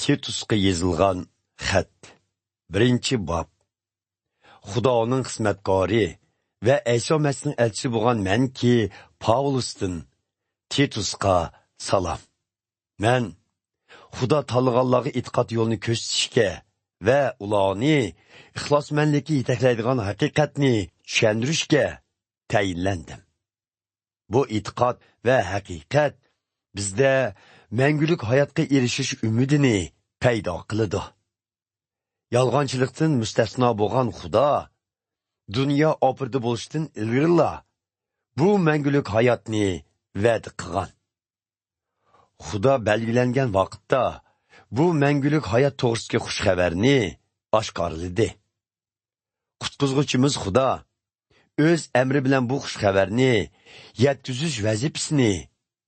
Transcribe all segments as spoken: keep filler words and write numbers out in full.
تىتۇسقا يېزىلغان خەت. بىرىنچى باب. خۇدانىڭ خىزمەتكارى ۋە ئەيسا مەسىھنىڭ ئەلچىسى بولغان مەنكى، پاۋلۇستىن، تىتۇسقا سالام. مەن خۇدا تاللىغانلارغا ئېتىقاد يولىنى كۆرسىتىشكە ۋە ئۇلارنى ئىخلاسمەنلىككە يېتەكلەيدىغان ھەقىقەتنى چۈشەندۈرۈشكە تەيىنلەندىم. بۇ ئېتىقاد ۋە ھەقىقەت بىزدە مەڭگۈلۈك ھاياتقا ئېرىشىش ئۈمىدىنى پەيدا قىلىدۇ. يالغانچىلىقتىن مۇستەسنا بولغان خۇدا دۇنيا ئاپىرىدە بولۇشتىن ئىلگىرىلا بۇ مەڭگۈلۈك ھاياتنى ۋەدە قىلغان. خۇدا بەلگىلەنگەن ۋاقىتتا بۇ مەڭگۈلۈك ھايات توغرىسىدىكى خۇش خەۋەرنى ئاشكارىلىدى. قۇتقۇزغۇچىمىز خۇدا ئۆز ئەمرى بىلەن بۇ خۇش خەۋەرنى يەتكۈزۈش ۋەزىپىسىنى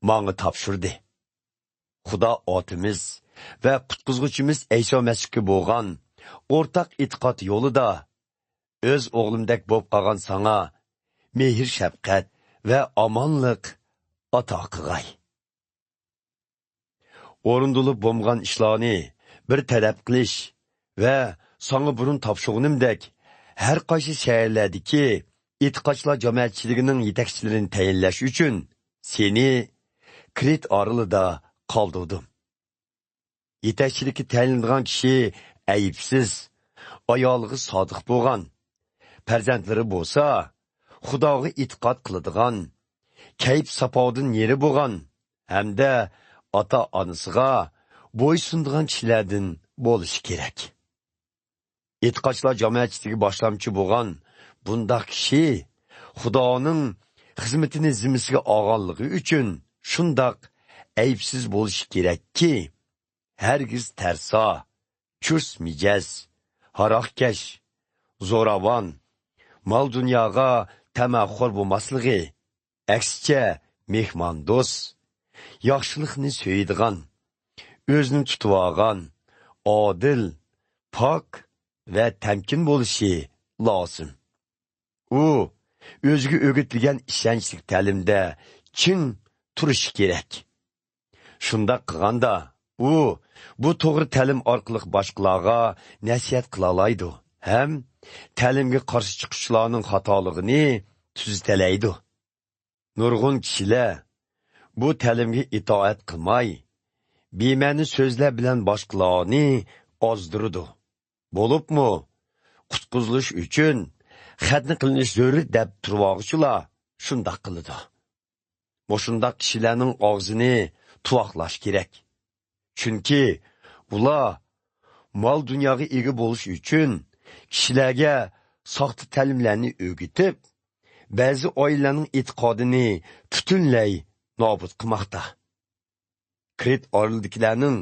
ماڭا تاپشۇردى. خۇدا ئاتىمىز ۋە قۇتقۇزغۇچىمىز ئەيسا مەسىھكە بولغان ئورتاق ئېتىقاد يولىدا ئۆز ئوغلۇمدەك بولۇپ قالغان ساڭا مېھىر-شەپقەت ۋە ئامانلىق ئاتا قىلغاي. ئورۇندىلىپ بولمىغان ئىشلارنى بىر تەرەپ قىلىش ۋە ساڭا بۇرۇن تاپشۇرغىنىمدەك، ھەر قايسى شەھەرلەردىكى ئېتىقادچىلار جامائەتچىلىكىنىڭ يېتەكچىلىرىنى تەيىنلەش ئۈچۈن سېنى كرېت ئارىلىدا قالدۇردۇم. يېتەكچىلىككە تەيىنلىنىدىغان كىشى ئەيىبسىز، ئايالىغا سادىق بولغان، پەرزەنتلىرى بولسا خۇداغا ئېتىقاد قىلىدىغان، كەيپ-ساپاۋىدىن نېرى بولغان ھەمدە ئاتا-ئانىسىغا بويسۇنىدىغان كىشىلەردىن بولۇشى كېرەك. ئېتىقادچىلار جامائەتچىلىكىگە باشلامچى بولغان بۇنداق كىشى خۇدانىڭ خىزمىتىنى زىممىسىگە ئالغانلىقى ئۈچۈن شۇنداق ئەيىبسىز بولۇشى كېرەككى، ھەرگىز تەرسا، چۇس مىجەز، ھاراقكەش، زوراۋان، مال-دۇنياغا تەمەخور بولماسلىقى، ئەكسىچە، مېھماندوست، ياخشىلىقنى سۆيىدىغان، ئۆزىنى تۇتۇۋالغان، ئادىل، پاك ۋە تەمكىن بولۇشى لازىم. ئۇ ئۆزىگە ئۆگىتىلگەن ئىشەنچلىك تەلىمدە چىڭ تۇرۇشى كېرەك. شۇنداق قىلغاندا، ئۇ بۇ توغرا تەلىم ئارقىلىق باشقىلارغا نەسىھەت قىلالايدۇ ھەم تەلىمگە قارشى چىققۇچىلارنىڭ خاتالىقىنى تۈزىتەلەيدۇ. نۇرغۇن كىشىلەر بۇ تەلىمگە ئىتائەت قىلماي، بىمەنە سۆزلەر بىلەن باشقىلارنى ئازدۇرىدۇ. بولۇپمۇ قۇتقۇزۇلۇش ئۈچۈن خەتنە قىلىنىش زۆرۈر دەپ تۇرۇۋالغۇچىلار شۇنداق قىلىدۇ. مۇشۇنداق كىشىلەرنىڭ ئاغزىنى تۇۋاقلاش كېرەك. چۈنكى ئۇلار مال-دۇنياغا ئىگە بولۇش ئۈچۈن كىشىلەرگە ساختا تەلىملەرنى ئۆگىتىپ، بەزى ئائىلىلەرنىڭ ئېتىقادىنى پۈتۈنلەي نابۇت قىلماقتا. كرېت ئارىلىدىكىلەرنىڭ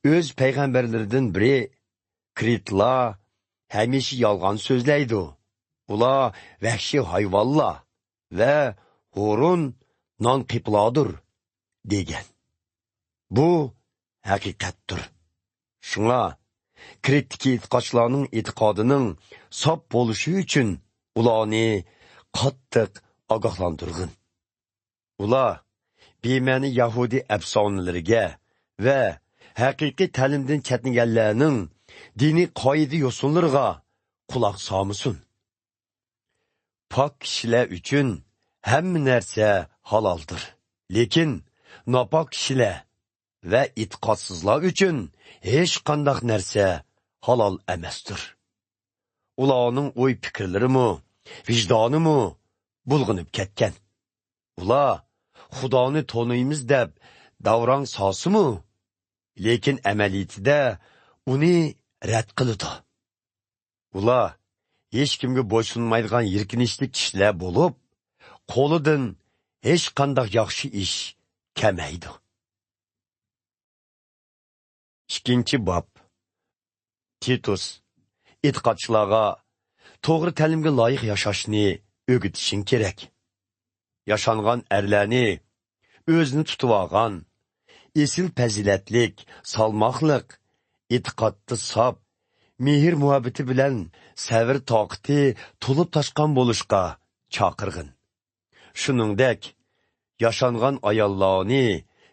ئۆز پەيغەمبەرلىرىدىن بىرى، كرېتلار ھەمىشە يالغان سۆزلەيدۇ. ئۇلار ۋەھشىي ھايۋانلار ۋە ھۇرۇن نان قېپىلاردۇر، دېگەن. بۇ ھەقىقەتتۇر. شۇڭا كرېتتىكى ئېتىقادچىلارنىڭ ئېتىقادىنىڭ ساپ بولۇشى ئۈچۈن ئۇلارنى قاتتىق ئاگاھلاندۇرغىن. ئۇلار بىمەنە يەھۇدىي ئەپسانىلىرىگە ۋە ھەقىقىي تەلىمدىن چەتنىگەنلەرنىڭ دىنىي قائىدە-يوسۇنلىرىغا قۇلاق سالمىسۇن. پاك كىشىلەر ئۈچۈن ھەممە نەرسە ھالالدۇر. لېكىن ناپاك كىشىلەر ۋە ئېتىقادسىزلار ئۈچۈن ھېچقانداق نەرسە ھالال ئەمەستۇر. ئۇلارنىڭ ئوي-پىكىرلىرىمۇ، ۋىجدانىمۇ بۇلغىنىپ كەتكەن. ئۇلار خۇدانى تونۇيمىز دەپ داۋراڭ سالسىمۇ، لېكىن ئەمەلىيىتىدە ئۇنى رەت قىلىدۇ. ئۇلار ھېچكىمگە بويسۇنمايدىغان يىركىنچلىك كىشىلەر بولۇپ، قولىدىن ھېچقانداق ياخشى ئىش كەلمەيدۇ. ئىككىنچى باب. تىتۇس، ئېتىقادچىلارغا توغرا تەلىمگە لايىق ياشاشنى ئۆگىتىشىڭ كېرەك. ياشانغان ئەرلەرنى ئۆزىنى تۇتۇۋالغان، ئېسىل پەزىلەتلىك، سالماقلىق، ئېتىقادتا ساپ، مېھىر-مۇھەببىتى بىلەن سەۋر-تاقىتى تولۇپ تاشقان بولۇشقا چاقىرغىن. شۇنىڭدەك، ياشانغان ئاياللارنى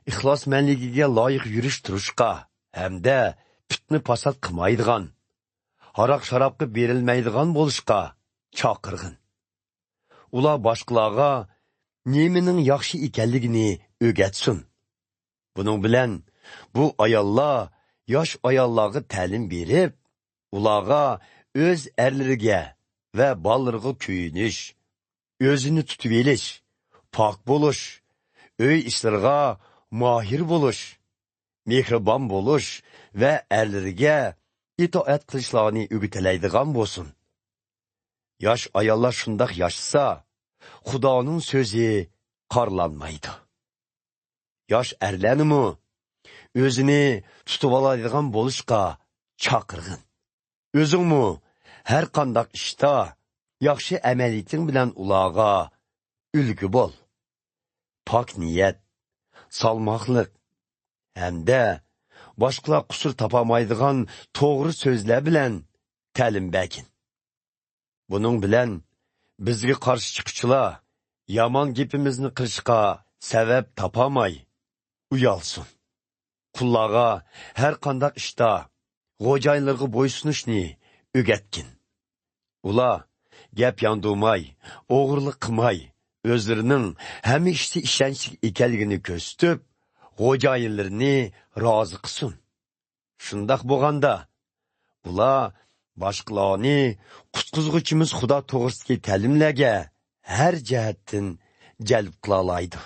ئىخلاسمەنلىكىگە لايىق يۈرۈش-تۇرۇشقا ھەمدە پۇت-پۇتنى پاسات قىلمايدىغان، ھاراق-شارابقا بېرىلمەيدىغان بولۇشقا چاقىرغىن. ئۇلار باشقىلارغا نېمىنىڭ ياخشى ئىكەنلىكىنى ئۆگەتسۇن. بۇنىڭ بىلەن بۇ ئاياللار ياش ئاياللارغا تەلىم بېرىپ، ئۇلارغا ئۆز ئەرلىرىگە ۋە بالىلىرىغا كۆيۈنۈش، ئۆزىنى تۇتۇۋېلىش، پاك بولۇش، ئۆي ئىشلىرىغا ماھىر بولۇش، مېھرىبان بولۇش ۋە ئەرلىرىگە ئىتائەت قىلىشلارنى ئۆگىتەلەيدىغان بولسۇن. ياش ئاياللار شۇنداق ياشىسا، خۇدانىڭ سۆزى قارىلانمايدۇ. ياش ئەرلەرنىمۇ ئۆزىنى تۇتۇۋالالايدىغان بولۇشقا چاقىرغىن. ئۆزۈڭمۇ ھەر قانداق ئىشتا ياخشى ئەمەلىيىتىڭ بىلەن ئۇلارغا ئۈلگە بول. پاك نىيەت، سالماقلىق ھەمدە باشقىلار قۇسۇر تاپالمايدىغان توغرا سۆزلەر بىلەن تەلىم بەرگىن. بۇنىڭ بىلەن بىزگە قارشى چىققۇچىلار يامان گېپىمىزنى قىلىشقا سەۋەب تاپالماي ئۇيالسۇن. قۇللارغا ھەر قانداق ئىشتا خوجايىنلىرىغا بويسۇنۇشنى ئۆگەتكىن. ئۇلار گەپ ياندۇرماي، ئوغرىلىق قىلماي، ئۆزلىرىنىڭ ھەممە ئىشتا ئىشەنچلىك ئىكەنلىكىنى كۆرسىتىپ، خوجايىنلىرىنى رازى قىلسۇن. شۇنداق بولغاندا، ئۇلار باشقىلارنى قۇتقۇزغۇچىمىز خۇدا توغرىسىدىكى تەلىملەرگە ھەر جەھەتتىن جەلپ قىلالايدۇ.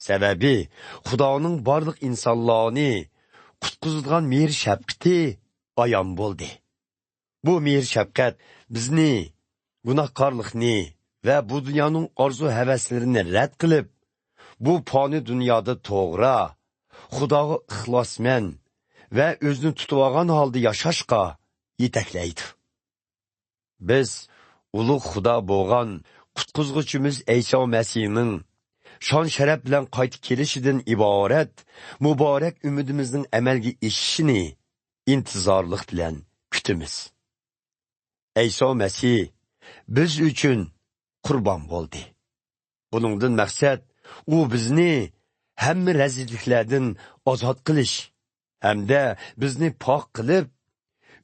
سەۋەبى، خۇدانىڭ بارلىق ئىنسانلارنى قۇتقۇزىدىغان مېھىر-شەپقىتى ئايان بولدى. بۇ مېھىر-شەپقەت بىزنى، گۇناھكارلىقنى ۋە بۇ دۇنيانىڭ ئارزۇ-ھەۋەسلىرىنى رەت قىلىپ، بۇ پانىي دۇنيادا توغرا، خۇداغا ئىخلاسمەن ۋە ئۆزىنى تۇتۇۋالغان ھالدا ياشاشقا يېتەكلەيدۇ. بىز ئۇلۇغ خۇدا بولغان قۇتقۇزغۇچىمىز ئەيسا مەسىھنىڭ شان-شەرەپ بىلەن قايتا كېلىشىدىن ئىبارەت مۇبارەك ئۈمىدىمىزنىڭ ئەمەلگە ئېشىشىنى ئىنتىزارلىق بىلەن كۈتىمىز. ئەيسا مەسىھ بىز ئۈچۈن قۇربان بولدى. بۇنىڭدىن مەقسەت، ئۇ بىزنى ھەممە رەزىللىكلەردىن ئازاد قىلىش ھەمدە بىزنى پاك قىلىپ،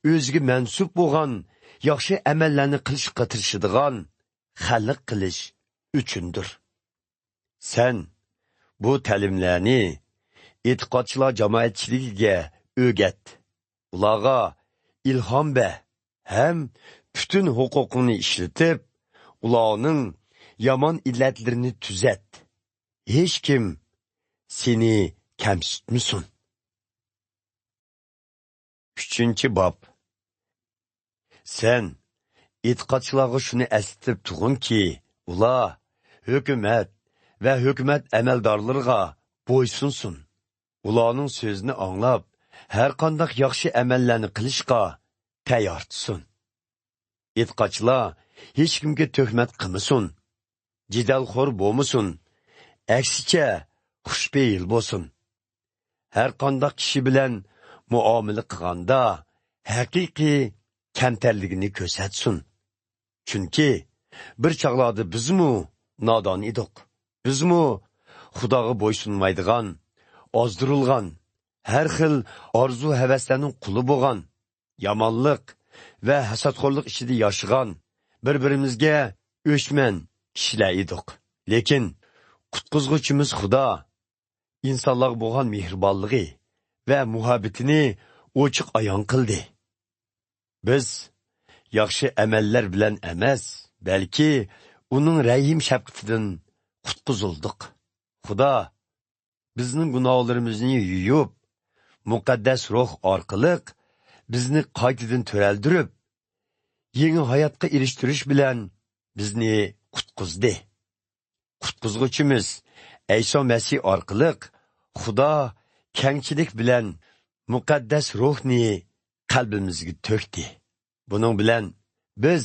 ئۆزىگە مەنسۇپ بولغان ياخشى ئەمەللەرنى قىلىشقا تىرىشىدىغان خەلق قىلىش ئۈچۈندۇر. سەن بۇ تەلىملەرنى ئېتىقادچىلار جامائەتچىلىكىگە ئۆگەت. ئۇلارغا ئىلھام بەر ھەم پۈتۈن ھوقۇقۇڭنى ئىشلىتىپ، ئۇلارنىڭ يامان ئىللەتلىرىنى تۈزەت. ھېچكىم سېنى كەمسىتمىسۇن. ئۈچىنچى باب. سەن ئېتىقادچىلارغا شۇنى ئەسلىتىپ تۇرغىنكى، ئۇلار ھۆكۈمەت ۋە ھۆكۈمەت ئەمەلدارلىرىغا بويسۇنسۇن. ئۇلارنىڭ سۆزىنى ئاڭلاپ، ھەر قانداق ياخشى ئەمەللەرنى قىلىشقا تەييار تۇرسۇن. ئېتىقادچىلار ھېچكىمگە تۆھمەت قىلمىسۇن، جېدەلخور بولمىسۇن، ئەكسىچە، خۇشپېئىل بولسۇن. ھەر قانداق كىشى بىلەن مۇئامىلە قىلغاندا، ھەقىقىي كەمتەرلىكىنى كۆرسەتسۇن. چۈنكى بىر چاغلاردا بىزمۇ نادان ئىدۇق. بىزمۇ خۇداغا بويسۇنمايدىغان، ئازدۇرۇلغان، ھەر خىل ئارزۇ-ھەۋەسلەرنىڭ قۇلى بولغان، يامانلىق ۋە ھەسەتخورلۇق ئىچىدە ياشىغان، بىر-بىرىمىزگە ئۆچمەن كىشىلەر ئىدۇق. لېكىن قۇتقۇزغۇچىمىز خۇدا ئىنسانلارغا بولغان مېھرىبانلىقى ۋە مۇھەببىتىنى ئوچۇق ئايان قىلدى. بىز ياخشى ئەمەللەر بىلەن ئەمەس، بەلكى ئۇنىڭ رەھىم-شەپقىتىدىن قۇتقۇزۇلدۇق. خۇدا بىزنىڭ گۇناھلىرىمىزنى يۇيۇپ، مۇقەددەس روھ ئارقىلىق بىزنى قايتىدىن تىرىلدۈرۈپ، يېڭى ھاياتقا ئېرىشتۈرۈش بىلەن بىزنى قۇتقۇزدى. قۇتقۇزغۇچىمىز ئەيسا مەسىھ ئارقىلىق خۇدا كەڭچىلىك بىلەن مۇقەددەس روھنى قەلبىمىزگە تۆكتى. بۇنىڭ بىلەن بىز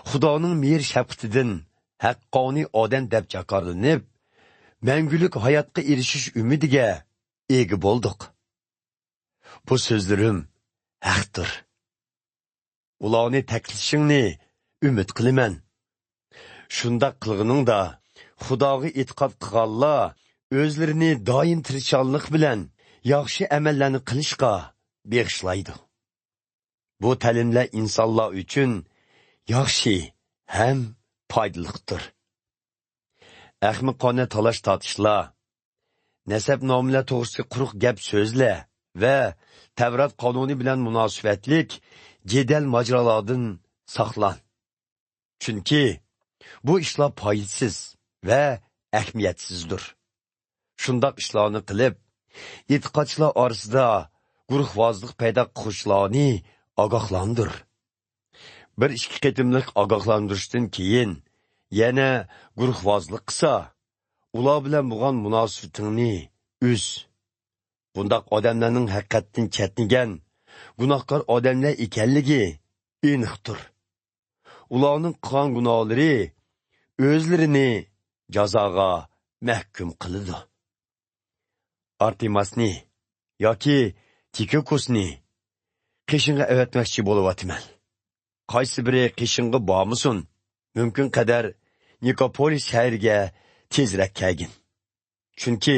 خۇدانىڭ مېھىر-شەپقىتىدىن ھەققانىي ئادەم دەپ جاكارلىنىپ، مەڭگۈلۈك ھاياتقا ئېرىشىش ئۈمىدىگە ئىگە بولدۇق. بۇ سۆزلىرىم ھەقتۇر. ئۇلارنى تەكىتلىشىڭنى ئۈمىد قىلىمەن. شۇنداق قىلغىنىڭدا، خۇداغا ئېتىقاد قىلغانلار ئۆزلىرىنى دائىم تىرىشچانلىق بىلەن ياخشى ئەمەللەرنى قىلىشقا بېغىشلايدۇ. بۇ تەلىملەر ئىنسانلار ئۈچۈن ياخشى ھەم پايدىلىقتۇر. ئەخمىقانە تالاش-تارتىشلار، نەسەب-نامىلەر توغرىسىدىكى قۇرۇق گەپ-سۆزلەر ۋە تەۋرات قانۇنى بىلەن مۇناسىۋەتلىك جېدەل-ماجىرالاردىن ساقلان. چۈنكى بۇ ئىشلار پايدىسىز ۋە ئەھمىيەتسىزدۇر. شۇنداق ئىشلارنى قىلىپ، ئېتىقادچىلار ئارىسىدا گۇرۇھۋازلىق پەيدا قىلغۇچىلارنى ئاگاھلاندۇر. بىر ئىككى قېتىملىق ئاگاھلاندۇرۇشتىن كېيىن يەنە گۇرۇھۋازلىق قىلسا، ئۇلار بىلەن بولغان مۇناسىۋىتىڭنى ئۈز. بۇنداق ئادەملەرنىڭ ھەقىقەتتىن چەتنىگەن، گۇناھكار ئادەملەر ئىكەنلىكى ئېنىقتۇر. ئۇلارنىڭ قىلغان گۇناھلىرى ئۆزلىرىنى جازاغا مەھكۇم قىلىدۇ. ئارتېماسنى ياكى تىكىكوسنى قېشىڭغا ئەۋەتمەكچى بولۇۋاتىمەن. قايسى بىرى قېشىڭغا بارمىسۇن، مۇمكىن قەدەر نىكوپولىس شەھىرىگە تېزرەك كەلگىن. چۈنكى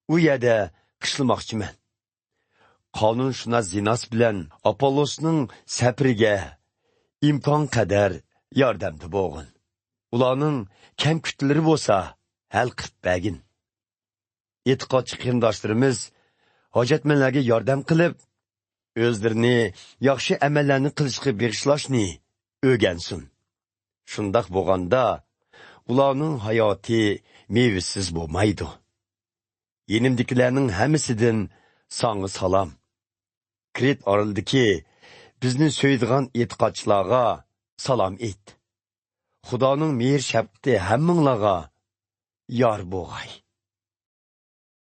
ئۇ يەردە قىشلىماقچىمەن. قانۇنشۇناس زېناس بىلەن ئاپوللوسنىڭ سەپىرىگە ئىمكان قەدەر ياردەمدە بولغىن. ئۇلارنىڭ كەم-كۈتلىرى بولسا ھەل قىلىپ بەرگىن. ئېتىقادچى قېرىنداشلىرىمىز ھاجەتمەنلەرگە ياردەم قىلىپ، ئۆزلىرىنى ياخشى ئەمەللەرنى قىلىشقا بېغىشلاشنى ئۆگەنسۇن. شۇنداق بولغاندا، ئۇلارنىڭ ھاياتى مېۋىسىز بولمايدۇ. يېنىمدىكىلەرنىڭ ھەممىسىدىن ساڭا سالام. كرېت ئارىلىدىكى بىزنى سۆيىدىغان ئېتىقادچىلارغا سالام ئېيت. خۇدانىڭ مېھىر-شەپقىتى ھەممىڭلارغا يار بولغاي.